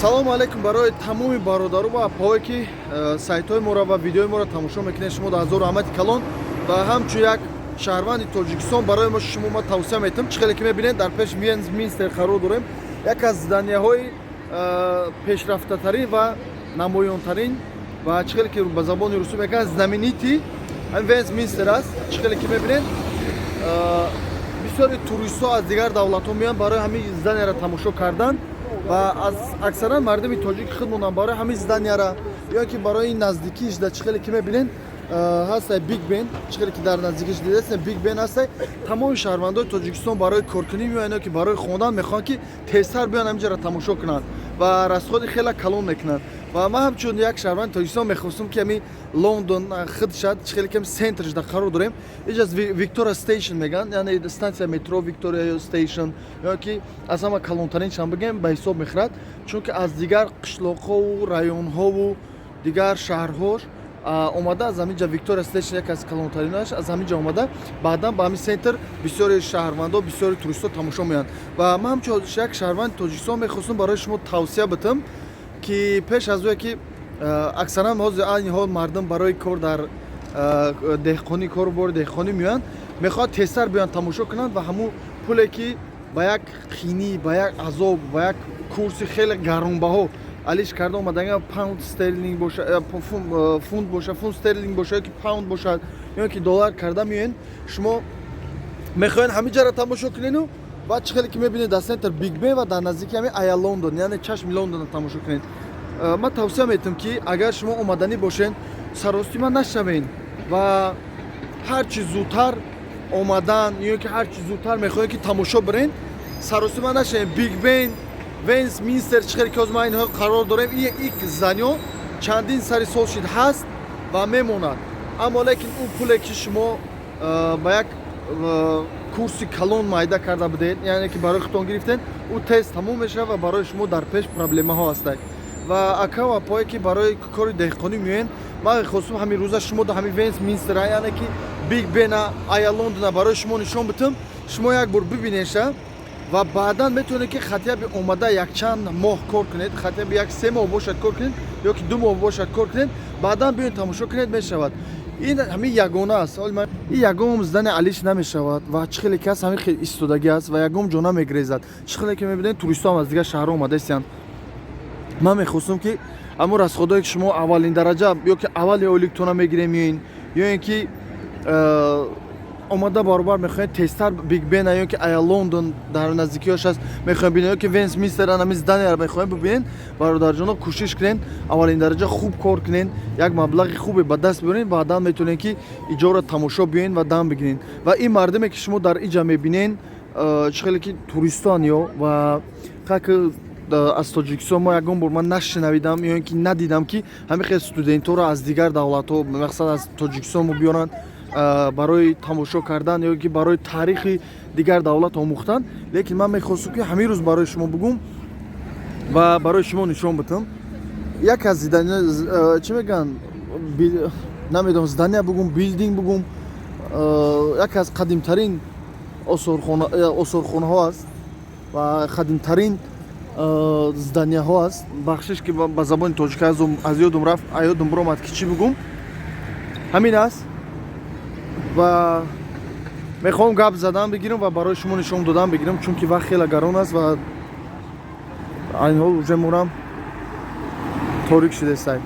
Салому алайкум барои тамоми бародару ва апаҳое, ки сайтҳои моро ва видеои моро тамошо мекунед. Шумо дар ҳазору раҳмати калон. Ва ҳамчун як шаҳрванди Тоҷикистон барои мо шумо ма тавсия метам. Чӣ хеле ки мебинед, дар пеш Вестминстер қарор дорем, як аз зданияҳои пешрафтатарин ва намоёнтарин ва, чӣ хеле ки ба забони русӣ мегӯянд, знаменитый ҳамин Вестминстер аст. Чӣ хеле ки мебинед, бисёри туристҳо аз дигар давлатҳо меоянд барои ҳамин зданияро тамошо кардан ва аз аксаран мардуми тоҷики худмонам барои ҳамин зданияра ё ки барои наздикиш да, чӣ хеле ки мебинед, ҳастай Биг Бен. Чӣ хеле ки дар наздикиш дидастем, Биг Бен ҳастай. Тамоми шаҳрвандои Тоҷикистон барои коркунӣ меоянд ё ки барои хондан мехоҳанд, ки тезтар биёянд, ҳаминҷаро тамошо кунанд ва расходи хеле калон мекунанд. Ва ман ҳамчун як шаҳрванди Тоҷикистон мехостум, ки ҳамин Лондон худ шад. Чӣ хеле ки центрш да қарор дорем, иҷаз Виктория Station мегӯянд, яъне станция метро Виктория Station ё ки аз ҳама калонтариншам бигем ба ҳисоб мехӯрад, чунки аз дигар қишлоқҳову районҳову дигар шаҳрҳош омада, аз ҳамин ҷа Виктория Station як аз калонтаринаш, аз ҳамин ҷа омада, баъдан ба ҳамин центр бисёри шаҳрвандо, бисёри туристҳо тамошо меоянд. Ва ман ҳамчун як шаҳрванди Тоҷикистон мехостум барои шумо тавсия битам, ки пеш аз ое ки аксаран ҳозир айни ҳол мардум барои кор дар деҳқонӣ, кору бори деҳқонӣ меоянд, мехоҳанд тезтар биёянд, тамошо кунанд ва ҳамун пуле, ки ба як қинӣ, ба як азоб, ба як курси хеле гаронбаҳо алиш карда омадага, паунд стерлинг боша, фунт боша, фунт стерлинг боша ё ки паунд бошад, ё ки доллар карда меоянд. Шумо мехоҳед ҳамин ҷаро тамошо кунену ва чӣ хеле ки мебинед, дар центр Биг Бен ва дар наздики ҳамин Eye Лондон, яъне чашми Лондонро тамошо кунед. Ман тавсия метам, ки агар шумо омаданӣ бошед, саростима нашавед ва ҳарчи зудтар омадан ё ки ҳарчи зудтар мехоҳед, ки тамошо бирен, саросима нашавед. Биг Бен, Вестминстер, чӣ хеле ки ҳозир ма инҳо қарор дорем, ик здания чандин сари сол шид ҳаст ва мемонад. Аммо лекин он пуле, ки шумо ба як курси калон майда карда будед, яъне ки барои худтон гирифтед, ӯ тез тамом мешавад ва барои шумо дар пеш проблемаҳо ҳастанд. Ва акаву апое, ки барои кори деҳқонӣ меоянд, ман хостум ҳамин рӯза шумо да ҳамин Вестминстера, яъне ки Биг Бена, Eye Лондона барои шумо нишон битам. Шумо як бор бибинеша ва баъдан метавонед, ки хотя бы омада якчанд моҳ кор кунед, хотя бы як 3 моҳ бошад кор кунед ё ки 2 моҳ бошад кор кунед, баъдан биёед, тамошо кунед, мешавад. Ин ҳамин ягона аст, ин ягон здания алиш намешавад ва чӣ хеле ки аст, ҳамин хел истодагӣ аст ва ягон ҷо намегрезад. Чӣ хеле ки мебинед, туристҳо ҳам аз дигар шаҳрҳо омадаистиянд. Ман мехостум, ки ҳамон расходое, ки шумо аввалин дараҷа ё ки аввали ойликтона мегирем, меоин ё ин ки омада баробар мехоҳед тезтар Биг Бена ё ки Eye Лондон дар наздикиёш аст мехоҳем бинед, ё ки Вестминстер ҳамин зданияро мехоҳем бибинед, бародарҷоно, кӯшиш кунед, аввалин дараҷа хуб кор кунед, як маблағи хубе ба даст биёред, баъдан метавонед, ки иҷоро тамошо биёед ва дам бигиред. Ва ин мардуме, ки шумо дар иҷа мебинед, чӣ хеле ки туристоан ё ва как аз Тоҷикистон мо ягон бор ман нашунавидам ё ин ки надидам, ки ҳамин хел студентҳоро аз дигар давлатҳо, мақсад аз Тоҷикистон мо биёранд барои тамошо кардан ё ки барои таърихи дигар давлат омӯхтан. Лекин ман мехостум, ки ҳамин рӯз барои шумо бугум ва барои шумо нишон битам як аз здания, чӣ мегӯянд, намедонам, здания бугум, building бугум, як аз қадимтарин осорхонаҳо аст ва қадимтарин зданияҳо аст. Бахшиш, ки ба забони тоҷикӣ аз ёдум рафт, аз ёдум биромад, ки чӣ бугум. Ҳамин аст ва мехоҳам гап задан бигирам ва барои шумо нишон додан бигирам, чунки вақт хеле гарон аст ва айни ҳол уже мурам торик шудестай.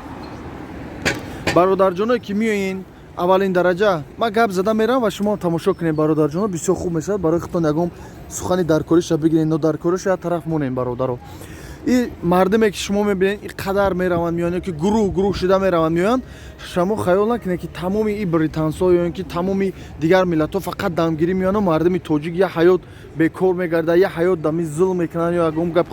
Бародарҷоное, ки меоин, аввалин дараҷа ман гап зада мерам ва шумо тамошо кунед. Бародарҷоно, бисёр хуб мешавад барои худтон, ягон сухани даркориша бигиред, нодаркориша як тараф монем. Бародаро, и мардуме, ки шумо мебинед, и қадар мераванд, меоянд ё ки гурӯҳ гурӯҳ шуда мераванд, меоянд, шумо хаёл накунед, ки тамоми и британсо ё ин ки тамоми дигар миллатҳо фақат дамгирӣ меоянд. Мардуми тоҷик як ҳаёт бекор мегардад, як ҳаёт дами зулм мекунанд ё ягон гап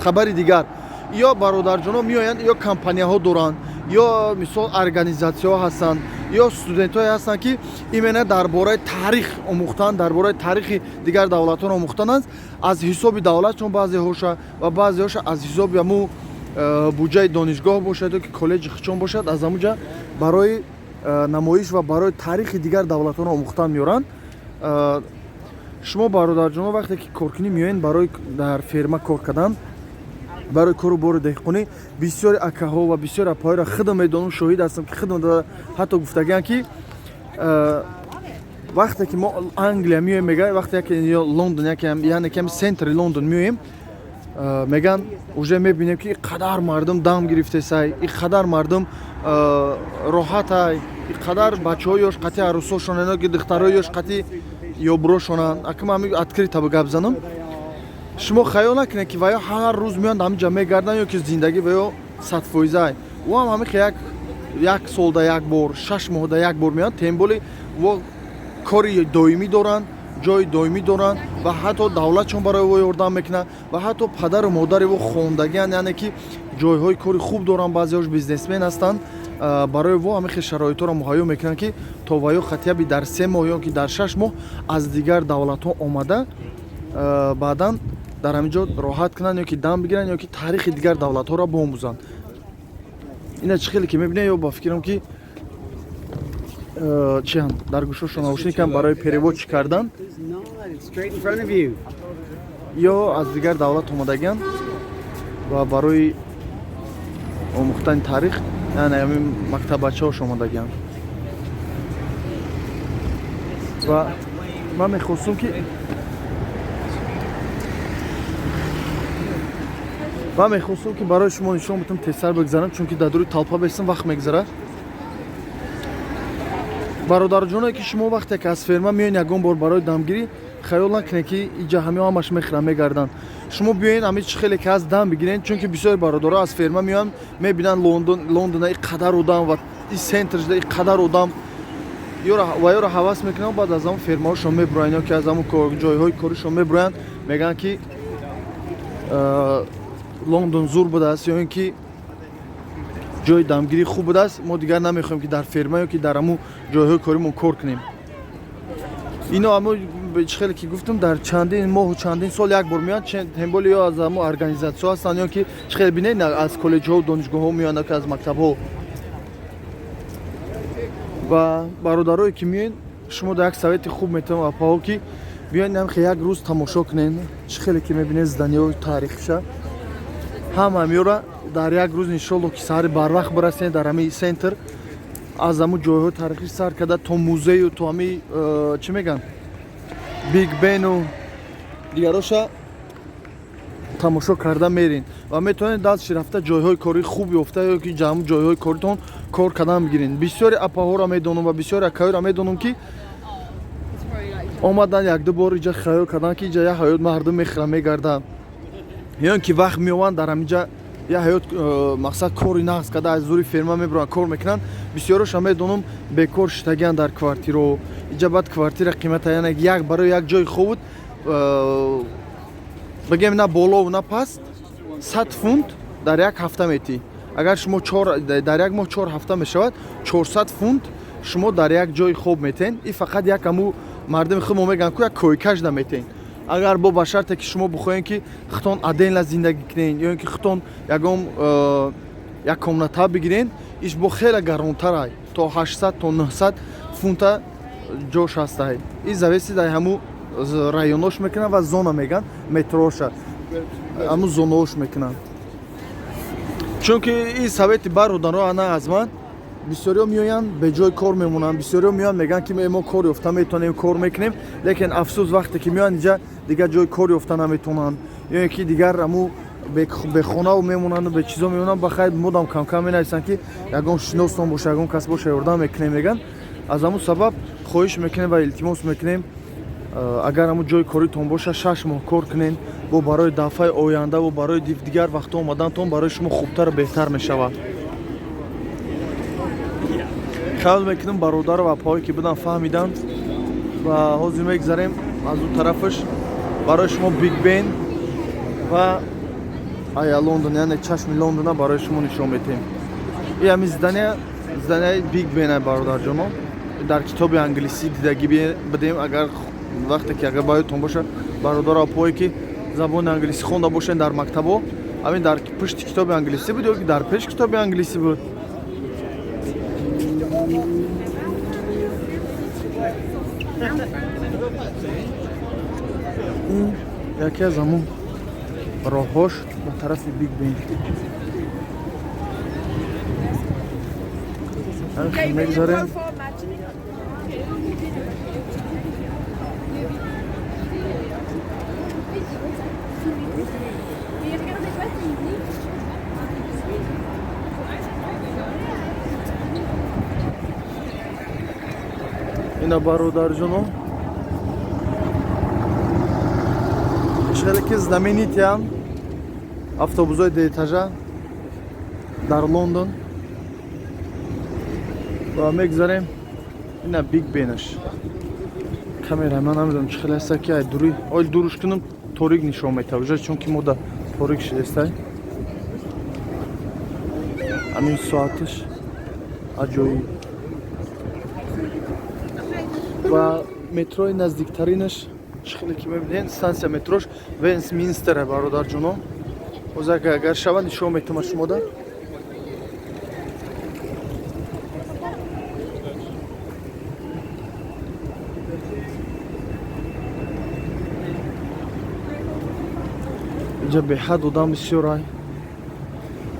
хабари дигар. Ё бародарҷоно меоянд, ё компанияҳо доранд, ё мисол организатсияҳо ҳастанд, ё студентҳое ҳастанд, ки именно дар бораи таърих омӯхтан, дар бораи таърихи дигар давлатҳоро омӯхтан аст, аз ҳисоби давлатшон баъзеҳоша ва баъзеҳоша аз ҳисоби ҳамун буҷаи донишгоҳ бошад ё ки коллеҷи хичон бошад, аз ҳамуҷа барои намоиш ва барои таърихи дигар давлатҳоро омӯхтан меоранд. Шумо, бародарҷоно, вақте ки коркунӣ меоед барои дар ферма кор кардан. Барои кору бори деҳқонӣ бисёри акаҳо ва бисёри апаҳоро худам медонам, шоҳид ҳастам, ки худам ҳатто гуфтагиам, ки вақте ки мо Англия меоем, мега, вақте яке ё Лондон, яке яъне ками центри Лондон меоем, меган, уже мебинем, ки қадар мардум дам гирифтесай, и қадар мардум роҳатай, и қадар бачаҳои ёш қати арӯсошон, ки духтарои ёш қати ёбурошонанд. Акма ҳами открыто ба гап занам, шумо хаёл накунед, ки ваё ҳар рӯз меоянд, ҳаминҷа мегарданд ё ки зиндагӣ ваё 100%ай. Ӯ ҳам ҳамихе як солда як бор, 6 моҳда як бор меоянд. Тем более во кори доимӣ доранд, ҷои доимӣ доранд ва ҳатто давлатшон барои ӯ ёрдам мекунад ва ҳатто падару модари ӯ хондагианд, яъне ки ҷойҳои кори хуб доранд, баъзеҳош бизнесмен ҳастанд. Барои во ҳамихе шароитҳоро муҳайё мекунанд, ки то ваё хатияби дар 3 моҳ ё ки дар 6 моҳ аз дигар давлатҳо омада, баъдан дар ҳамин ҷо роҳат кунанд ё ки дам бигиранд, ё ки таърихи дигар давлатҳоро биомӯзанд. Ина чӣ хеле ки мебинед, ё ба фикрам, ки чиам дар гӯшошон наушникам барои переводчик кардан It's not. It's straight in front of you. ё аз дигар давлат омадагианд ва барои омӯхтани таърих, яъне ҳамин мактаббачаҳош омадагианд. Ва ман мехостум, ки барои шумо нишон битам, тезтар бигзарам, чунки дар дури толпа бестам, вақт мегзарад. Бародарҷоное, ки шумо вақте ки аз ферма меоен ягон бор барои дамгирӣ, хаёл накунед, ки иҷа ҳамиҳо ҳамаш мехӯранд, мегарданд. Шумо биёед, ҳами чӣ хеле ки ҳаст, дам бигиред, чунки бисёри бародаро аз ферма меоянд, мебинанд Лондон, Лондона и қадар одам ва и центршда и қадар одам ва ёро ҳавас мекунанд. Баъд аз ҳамон фермаҳошон мебуроянд ё ки аз ҳамон ҷойҳои коришон мебуроянд, мегӯянд, ки Лондон зур будааст ё ин ки ҷои дамгирӣ хуб будааст, мо дигар намехоҳем, ки дар ферма ё ки дар ҳамун ҷойҳои коримон кор кунем. Ино ҳамо чӣ хеле ки гуфтам, дар чандин моҳу чандин сол як бор меоянд. Тем более ё аз ҳамо организатсиё ҳастанд, ё ки чӣ хеле бинед, аз коллеҷҳо, донишгоҳҳо меоянд, ё ки аз мактабҳо. Ва бародарое, ки меоед, шумо дар як совети хуб метавон, апаҳо, ки биёед, намхе як рӯз тамошо кунед. Чӣ хеле ки мебинед, зданиҳои таърихиша ҳама меёра дар як рӯз, иншолло, ки саҳари барвақт бирасед дар ҳамаи центр, аз ҳамун ҷойҳои таърихӣ сар карда то музею то ҳамаи чӣ мегӯянд, Биг Бену дигароша тамошо карда мерин ва метавонед дастши рафта ҷойҳои кории хуб ёфта ё ки ҳамун ҷойҳои коритон кор кардан бигирен. Бисёри апаҳоро медонам ва бисёри акаҳоро медонам, ки омадан якду бор иҷа, хаёл кардан, ки иҷа як ҳаёт мардум мехӯранд, мегарданд, ё ин ки вақт меованд дар ҳаминҷа, як ҳаёт мақсад кори нағз карда, аз зури ферма мебуранд, кор мекунанд. Бисёроша медонам, бекор шитагианд дар квартирао иҷа. Баъд квартира қимата, яъне як барои як ҷои хобуд, бигем, на болову на паст, 100 фунт дар як ҳафта метӣ. Агар шумо дар як моҳ 4 ҳафта мешавад, 400 фунт шумо дар як ҷои хоб метен. И фақат як ҳаму мардуми худ мо мегӯянд ку, як койкашда метен. Агар бо ба шарте ки шумо бихоҳем, ки худтон отдельно зиндагӣ кунен ё ин ки худтон ягон як комната бигирен, иш бо хеле гаронтарай, то 800, то 900 фунта ҷош ҳастай. И зависит ай ҳаму районош мекунанд ва зона мегӯянд, метроша ҳаму зонаош мекунанд. Чунки ин совети бародаро ана аз ман. Бисёриҳо меоянд, беҷой кор мемонанд. Бисёриҳо меоянд, мегӯянд, ки мо кор ёфта метавонем, кор мекунем, лекин афсӯс, вақте ки меоянд инҷа, дигар ҷои кор ёфта наметавонанд ё ин ки дигар ҳаму бехонаву мемонанду бечизо мемонанд. Ба хайр, модам камкам менависанд, ки ягон шиностон боша, ягон кас боша, ёрдам мекунем, мегӯянд. Аз ҳамун сабаб хоҳиш мекунем ва илтимос мекунем, агар ҳамун ҷои коритон боша, 6 моҳ кор кунен, бо барои дафъаи оянда ва барои дигар вақтҳо омадантон барои шумо хубтару беҳтар мешавад. Хаёл мекунам, бародару ва апаҳое, ки буданд, фаҳмиданд. Ва ҳозир мегзарем аз ӯ тарафаш, барои шумо Биг Бен ва Eye of Лондон, яъне чашми Лондона барои шумо нишон метиҳем. И ҳами здания, зданияи Биг Бена, бародарҷоно, дар китоби англисӣ дидагӣ бидем. Агар вақте ки агар ба ёдтон боша, бародару апое, ки забони англисӣ хонда бошед дар мактабҳо, ҳамин дар пушти китоби англисӣ буд ё ки дар пеш китоби англисӣ буд. Ин яке аз ҳамун Роҳҳош ба тарафи Биг Бен. Мегзарем. Ина, бародарҷоно, хеле ки знаменитиям автобусҳои дуэтажа дар Лондон. Ва мегзарем, ина Биг Бенаш. Камера ман намедонам чӣ хеле аста, ки ай дури ойл дуруш кунам, торик нишон метавад уже, чунки мо да торик шидестай. Ҳамин соаташ аҷоиб. Ва метрои наздиктаринаш, чӣ хеле ки мебинед, стансия метрош Вестминстере, бародарҷоно. Озак агар шава, нишон метавам шумода. Инҷа беҳад одам бисёрай.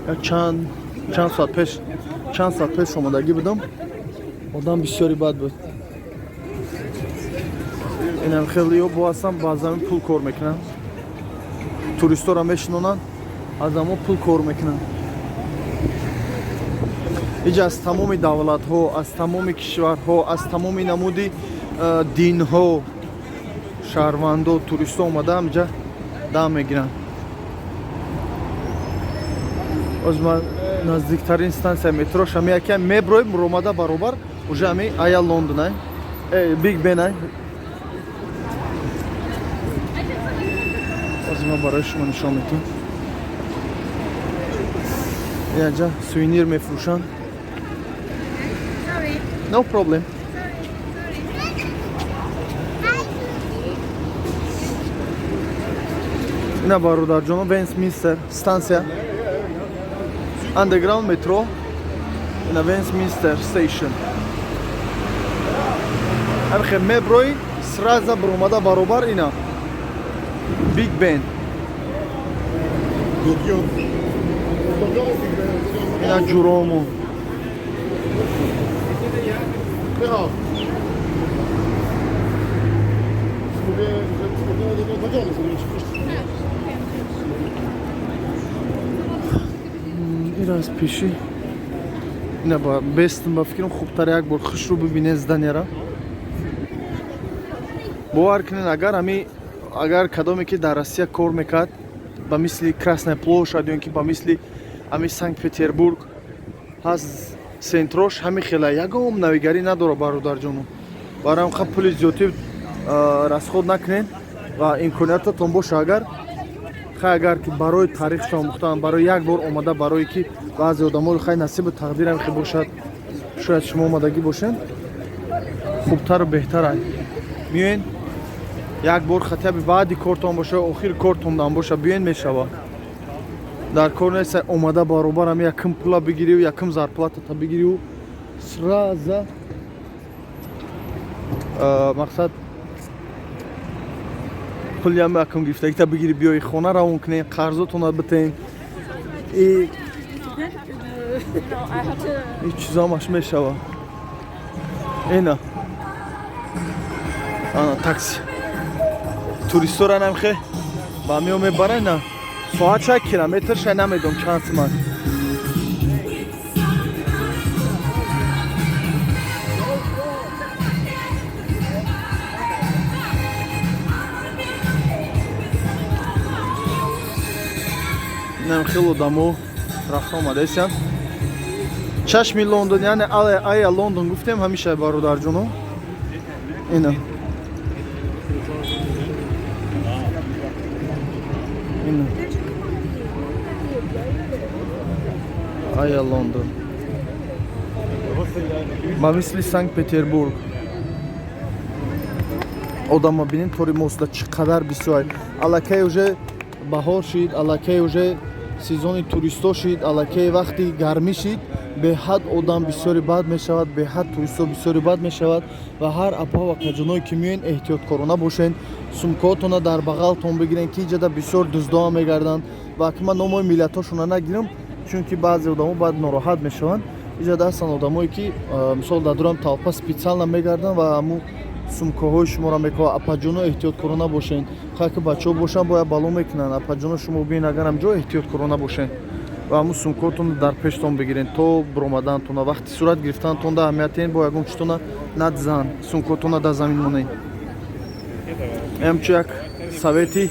Як чанд соат пеш, чанд соат пеш омадагӣ будам, одам бисёри бад буд. Инам хеле бо ҳастам, ба замин пул кор мекунанд, туристора мешинонанд, аз амо пул кор мекунанд. Иҷа аз тамоми давлатҳо, аз тамоми кишварҳо, аз тамоми намуди динҳо шаҳрвандо, туристо омада ҳамиҷа дам мегиранд. Оз ман наздиктарин стансия метрош ҳами яке меброем, ромада баробар уже ҳами ая Лондонай, Биг Бенай. Оз ман барои шумо нишон метиҳам. Яҷа сувенир мефурӯшанд. No problem. Ина, бародарҷоно, Вестминстер станция, underground metro. Ина Вестминстер station. Ҳамхе меброи, сразу бромада баробар ина Биг Бен. Ина ҷурому. 你好。Mówię, że odnowiony sobie. Ира аз пеши ина ба бестм, ба фикрам, хубтар як бор хушрӯ бибинед зданияра. Бовар кунед, агар ҳами агар кадоме ки дар Россия кор мекард, ба мисли Красная площадь ё ин ки ба мисли ҳами Санкт Петербург ҳаст, центрош ҳами хела ягон навигарӣ надорад, бародарҷоно. Барои ҳам пули зиёдӣ расход накунед ва имкониятатон боша, агар хай, агар ки барои таърихш омӯхтан, барои як бор омада, барое ки баъзе одаморо хай насибу тақдирам хе бошад, шояд шумо омадагӣ бошед, хубтару беҳтар миёен як бор, хотя бы баъди кортон боша, охири кортондан боша, биёен, мешава. Дар кор нест омада баробарам якм пула бигирию, якм зарплатата бигирию, сразу мақсад пулиам якм гирифтагита бигири, биёи хона, равон кунен, қарзотона битен и чизоамаш мешава. Ина ана такси туристора намхе ба миё мебара. Ина соат шай, километр шай, намедонам чанд суман. Инам хеле одамо рафта омадаистанд. Чашми Лондон, яъне ая Лондон гуфтем, ҳамеша, бародарҷоно, ина ина ая Лондон ба мисли Санкт Петербург. Одама бинед, тори моста чӣ қадар бисёр. Аллакай уже баҳор шид, аллакай уже сезони туристо шид, аллакай вақти гармӣ шид. Беҳад одам бисёри бад мешавад, беҳад туристо бисёри бад мешавад. Ва ҳар апа ва каҷоное ки меоен, эҳтиёткорона бошен. Сумкаотона дар бағалтон бигирен, ки иҷада бисёр дуздоа мегарданд. Ва ки ман номои миллатҳошона нагирам, чунки баъзе одамо баъд нороҳат мешаванд. Иҷада ҳастанд одамое, ки мисол дар дурам толпа специально мегарданд ва ҳамун сумкаҳои шуморо мекова. Апаҷоно, эҳтиёткорона бошен. Хай, ки бачаҳо бошанд, бояд бало мекунанд. Апаҷоно, шумо бинед, агарам ҷо эҳтиёткорона бошен ва ҳамун сумкаотонро дар пештон бигирен то биромадантона. Вақти сурат гирифтантонда аҳамиятен, бо ягон чизтона надзан, сумкаотона дар замин монед. Ҳамчу як совети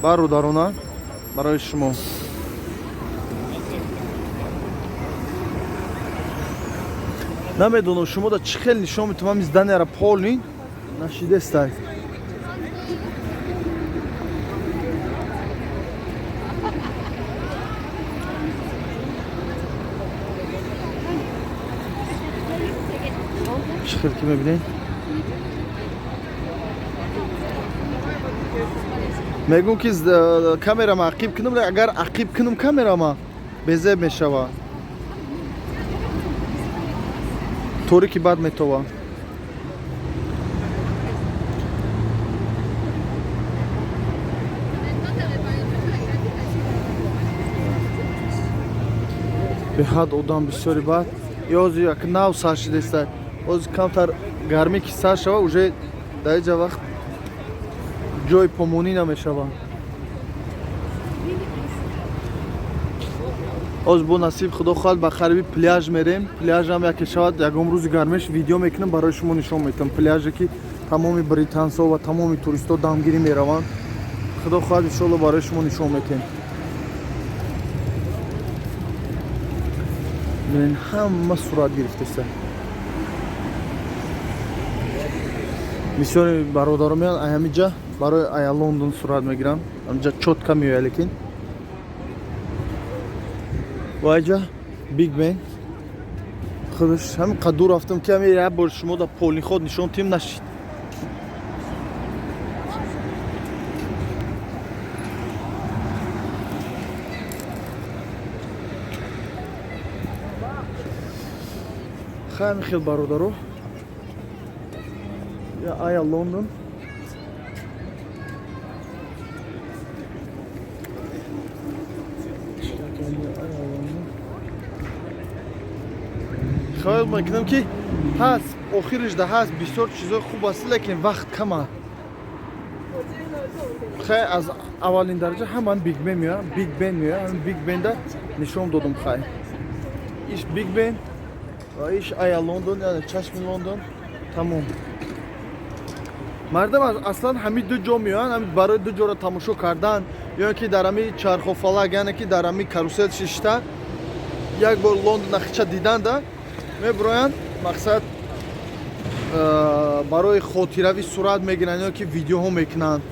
бародарона барои шумо. Намедонам, шумо да чӣ хел нишон метавонам зданияра, полный нашидестай. Чӣ хел ки мебинед, мегӯм, ки камерама ақиб кунам. Агар ақиб кунам, камерама безеб мешава, торики бад метова. Беҳад одам бисёри. Бад ёзи як нав сар шидеста. Ҳозир камтар гармӣ ки сар шава, уже дар иҷа вақт ҷои помонӣ намешава. Ҳозир бо насиб худо хоҳад, ба қариби пляж мерем. Пляжам яке шавад, ягон рӯзи гармеш видео мекунам, барои шумо нишон метам пляже, ки тамоми британсо ва тамоми туристҳо дамгирӣ мераванд. Худо хоҳад, иншоалло, барои шумо нишон метем. Бинен, ҳама сурат гирифтеста. Бисёри бародаро меянд ҳамиҷа, барои ая Лондон сурат мегиранд. Ҳамиҷа чётко меояд, лекин ва иҷа Биг Бен худаш ҳамин қад дур рафтам, ки ҳами як бор шумо да полный ход нишон тим, нашид. Хай, хел бародаро, я ая Лондон. Хаёл мекунам, ки ҳаст, охириш да ҳаст, бисёр чизои хуб аст, лекин вақт кама. Хай, аз аввалин дараҷа ҳаман Биг Бен меояд, Биг Бен меояд. Ҳамин Биг Бенда нишон додум. Хай, иш Биг Бен ва иш ая Лондон, яъне чашми Лондон, тамом. Мардам аслан ҳамин ду ҷо меоянд, ҳамин барои ду ҷоро тамошо кардан, ё ки дар ҳамин чархофалак, яъне ки дар ҳамин карусел шишта, як бор Лондона хича диданда мебироянд. Мақсад, барои хотиравӣ сурат мегиранд ё ки видеоҳо мекунанд,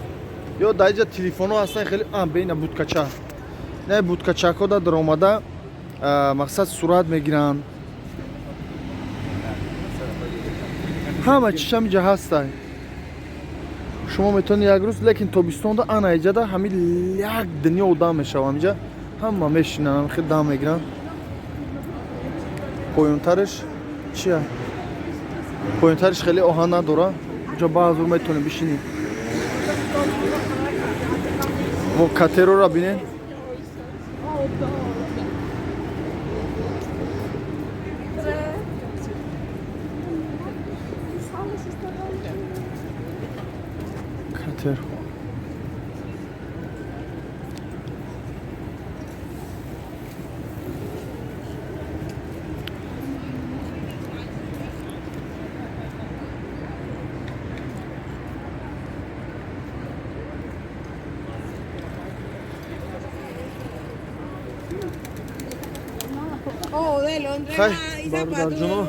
ё дар иҷа телефонҳо ҳастанд хеле беина будкача, не, будкачакҳо да даромада, мақсад, сурат мегиранд. Ҳама чиз ҳамиҷа ҳастай. Шумо метавонед як рӯз, лекин тобистонда ана иҷада ҳамин як дунё одам мешава. Ҳамиҷа ҳама мешинанд, хел дам мегиранд. Поёнтараш чия? Поёнтараш хеле оҳан надора, ҷо баъзур метавонед бишинед. Во, катерора бинед. Катер. Хай, бародарҷоно,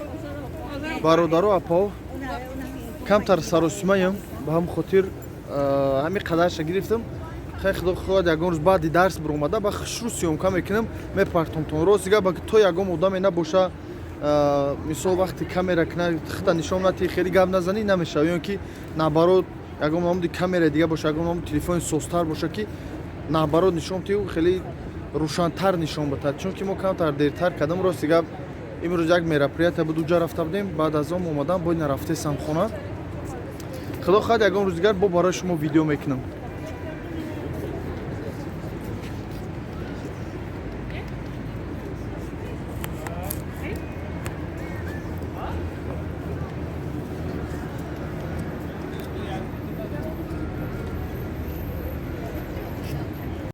бародаро, апао, камтар саросимаям, ба ҳам хотир ҳамин қадарша гирифтам. Хай, худо хоҳад, ягон рӯз баъди дарс биромада, ба хушрӯ съёмка мекунам, мепартомтон. Рости гап, то ягон одаме набоша, мисол, вақти камера кина хита нишон натиҳӣ, хеле гап назанӣ, намешава. Ё ки наоборот, ягон намуди камера дига боша, ягон намуди телефони созтар боша, ки наоборот нишон тиҳу, хеле рӯшантар нишон батад, чунки мо камтар дертар кардам. Рости гап, имрӯз як мероприятие буд, уҷа рафта будем, баъд аз он омадам, бо нарафтесам хона. Худо хоҳад, ягон рӯз дигар бо барои шумо видео мекунам.